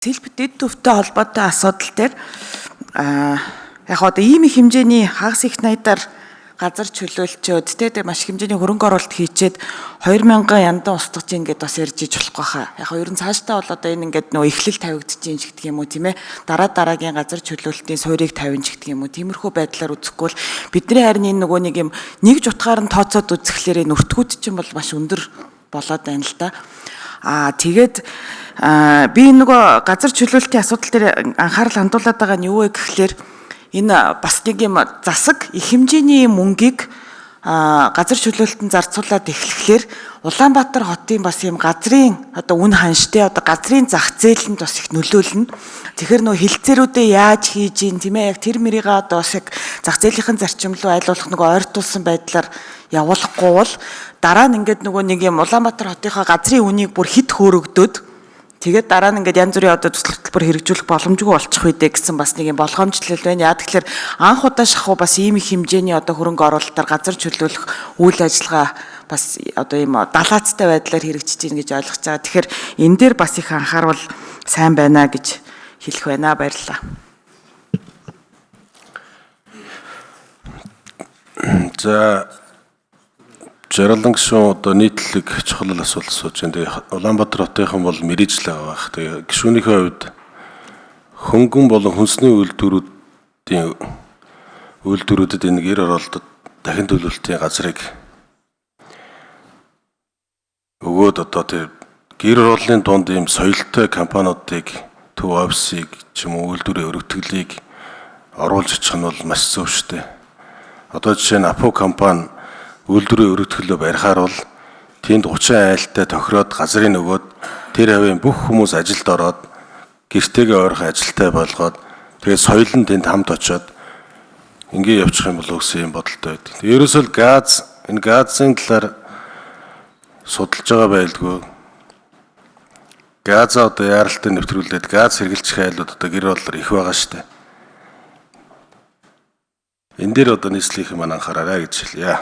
Сэлбэт дэд төвтэй холбоотой асуудал дээр яг одоо ийм их хэмжээний хагас их найдаар газар чөлөөлчөөд тэ маш их хэмжээний хөрөнгө оруулалт хийчээд 2000 яндан устгаж ийн гэдээ бас ярьж иж болохгүй хаа. Яг ер нь цаашдаа бол одоо энэ ингээд нөө эхлэл тавигдаж ийн ч гэдэг юм уу, тийм ээ. Дараа дараагийн газар чөлөөлтийн суурийг тавина ч гэдэг юм уу. Тиймэрхүү байдлаар үзэхгүй бол бидний харин энэ нөгөө нэг юм нэг жутгаар нь тооцоод үзэхлээрээ нүртгүүд чинь бол маш өндөр болоод байна л да. Тэгээд би нөгөө газар чөлөөлтийн асуудал дээр анхаарал хандуулад байгаа нь юу вэ гэхлээр энэ бас нэг юм засаг их хэмжээний мөнгийг газар чөлөөлтөнд зарцуулаад эхлэхлээр Улаанбаатар хотын бас юм газрын одоо үн ханштай одоо газрын зах зээлэнд бас их нөлөөлнө. Тэгэхээр нөгөө хилцээрүүдээ яаж хийж ийн, тийм ээ, яг тэр мэрийгээ одоо бас яг зах зээлийнхэн зарчим руу аль болох нөгөө ойртуулсан байдлаар явуулахгүй бол дараа нь ингээд нөгөө нэг юм Улаанбаатар хотынхаа газрын үнийг бүр хит хөөрөгдөөд тэгээд дараа нь ингээд янз бүрийн одоо туслах төлбөр хэрэгжүүлэх боломжгүй болчих үү гэсэн бас нэг юм болгоомжлол байна. Яа тэгэхээр анх удаа шахуу бас ийм их хэмжээний одоо хөрөнгө оруулалтаар газар чөлөөлөх үйл ажиллагаа бас одоо ийм далаацтай байдлаар хэрэгжиж байна гэж ойлгож байгаа. Тэгэхээр энэ дээр бас их анхаарал сайн байна гэж хэлэх байна. Баярлалаа. За, Жаргалан гишүүн одоо нийтлэг чухал асуулт асууж байна. Тэгээ Улаанбаатар хотынхан бол мэрэгжил байгаа байх. Тэгээ гишүүнийхээ хувьд хөнгөн болон хүнсний үйлдвэрүүдийн үйлдвэрүүдэд энэ гэр хороолтод дахин төлөвлөлтийн газрыг өгөөд одоо тэр гэр хорооллын дунд ийм соёлтой компаниудыг, төв офисыг ч юм уу үйлдвэрийн өргөтгөлийг оруулж очих нь бол маш зөв шүү дээ. Одоо жишээ нь Апо компани үйлдвэрийн өргөтгөлөө барихаар бол тэнд 30 айлтай тохироод газрын өгөөд тэр хавийн бүх хүмүүс ажилд ороод гэртэйгээ ойрхон ажилтай болгоод тэгээд соёл нь тэнд хамт очиод ингээ явчих юм болов гэсэн юм бодолтой байдаг. Ерөөсөө л газ, энэ газын талаар судалж байгаа байлгүй. Газа одоо яаралтай нэвтрүүлээд газ хэрэглэх айлууд одоо гэр боллоор их байгаа шүү дээ. Энэ дээр одоо нийслэлийн маань анхаараарай гэж хэлье.